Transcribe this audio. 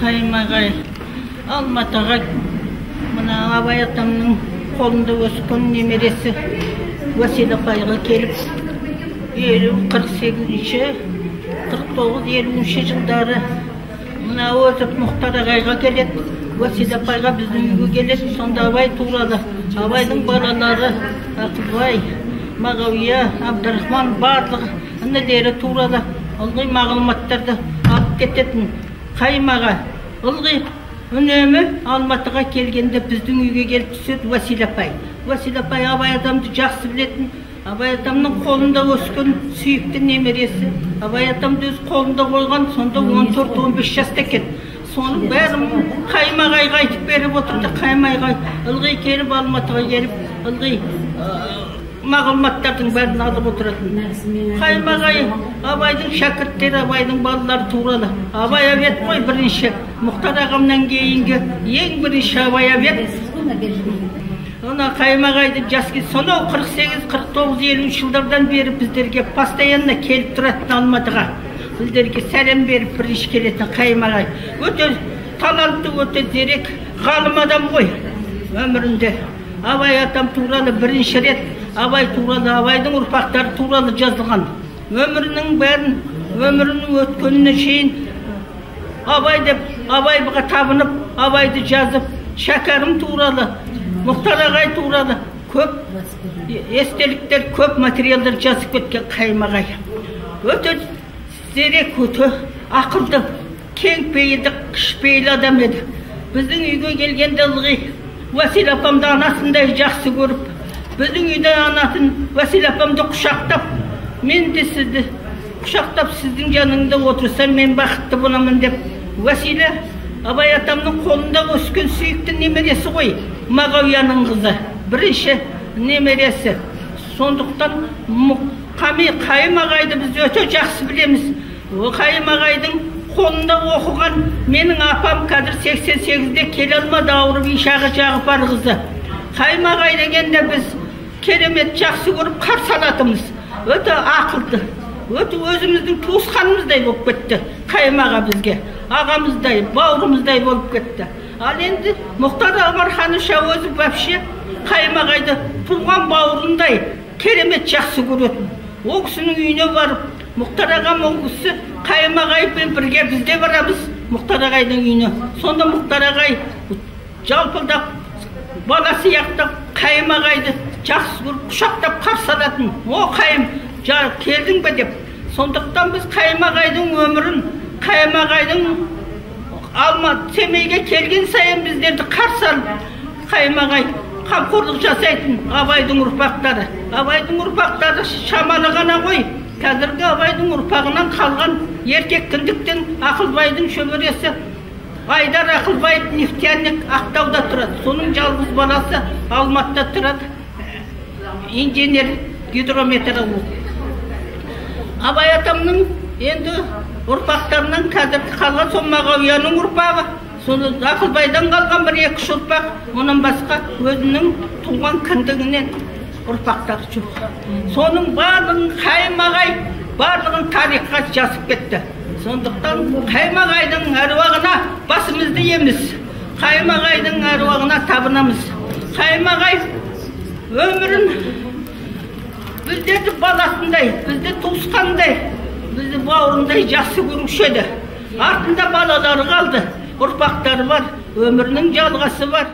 Қайым ағай Алматыға мына Абай атамның қолында өскен немересі Уәсила апайға келіп 48-ші, 49-50 жылдары мына өзі Мұхтар ағайға келеді, Уәсила апайға біздің үйге келеді. Сонда Абай туралы, Абайдың балалары Ақылбай, Мағауия, Абдрахман барлығы інілері туралы ылғи мағлұматтарды алып кететін. Қайым аға ылғи үнемі Алматыға келгенде біздің үйге келіп түседі Уәсила апай. Уәсила апай Абай адамды жақсы білетін, Абай атамның қолында өскен сүйікті немересі. Абай атамды өз қолында қойған, сонда 14-15 жаста екен. Соның бәрін Қайым ағайға айтып беріп отырды. Қайым ағай ылғи келіп Алматыға келіп ылғи мағлұматтардың бәрін алып отыратын. Қайым ағай Абайдың шәкірттері, Абайдың балалары туралы. Абай абет қой бірінші, Мұхтар ағамнан кейінгі ең бірінші Абай абет. Она Қайым ағайды жас кез, сонау 48, 49, 50 жылдардан бері біздерге постоянно келіп тұратын Алматыға. Біздерге сәлем беріп бірінші келетін Қайым ағай. Өте талантты, өте зерек, ғалым адам ғой өмірінде. Абай атам туралы бірінші рет Абай туралы, Абайдың ұрпақтары туралы жазылған. Өмірінің бәрін, өмірінің өткеніне шейін Абай деп, Абайға табынып, Абайды жазып, Шәкәрім туралы, Мұхтар ағай туралы көп естеліктер, көп материалдар жазып кеткен Қайым ағай. Өте зерек, өте ақылды, кең пейілді, кішіпейіл адам еді. Біздің үйге келгенде ылғи Уәсила апамды анасындай жақсы көріп, біздің үйде анасын Уәсила апамды құшақтап, мен де сізді құшақтап сіздің жаныңда отырсам мен бақытты боламын деп. Уәсила Абай атамның қолында өскен сүйікті немересі ғой, Мағауияның қызы, бірінші немересі. Сондықтан Қайым ағайды біз өте жақсы білеміз. Қайым ағайдың қолында оқыған менің апам қазір 88-де келе алмады, ауырып, Ишағы Жағыпар қызы. Қайым ағай дегенде біз керемет жақсы көріп қарсы алатынбыз. Өте ақылды, өте өзіміздің туысқанымыздай болып кетті Қайым аға бізге, ағамыздай, бауырымыздай болып кетті. Ал енді Мұхтар Омарханович өзі вообще Қайым ағайды туған бауырындай керемет жақсы көретін. Ол кісінің үйіне барып, Мұхтар ағам ол кісі Қайым ағаймен бірге біз де барамыз Мұхтар ағайдың үйіне. Сонда Мұхтар ағай жалпылдап бала сияқты Қайым ағайды жақсы көріп құшақтап қарсы алатын. О, Қайым, келдің бе деп. Сондықтан біз Қайым ағайдың өмірін, Қайым ағайдың Алматы Семейге келген сайын біздерді қарсы алып, Қайым ағай қамқорлық жасайтын Абайдың ұрпақтары. Абайдың ұрпақтары шамалы ғана ғой. Қазіргі Абайдың ұрпағынан қалған еркек кіндіктен Ақылбайдың шөбересі Айдар Ақылбаев нефтяник Ақтауда тұрады. Соның жалғыз баласы Алматыда тұрады. Инженер гидрометеоролог. Абай атамның енді ұрпақтарынан қазіргі қалған сол Мағауияның ұрпағы, сол Ақылбайдан қалған бір екі үш ұрпақ, онан басқа өзінің туған кіндігінен ұрпақтары жоқ. Соның барлығын Қайым ағай барлығын тарихқа жазып кетті. Сондықтан Қайым ағайдың әруағына басымызды иеміз. Қайым ағайдың әруағына табынамыз. Қайым ағай өмірін біздерді баласындай, бізді туысқандай, бізді бауырындай жақсы көруші еді. Артында балалары қалды, ұрпақтары бар, өмірінің жалғасы бар.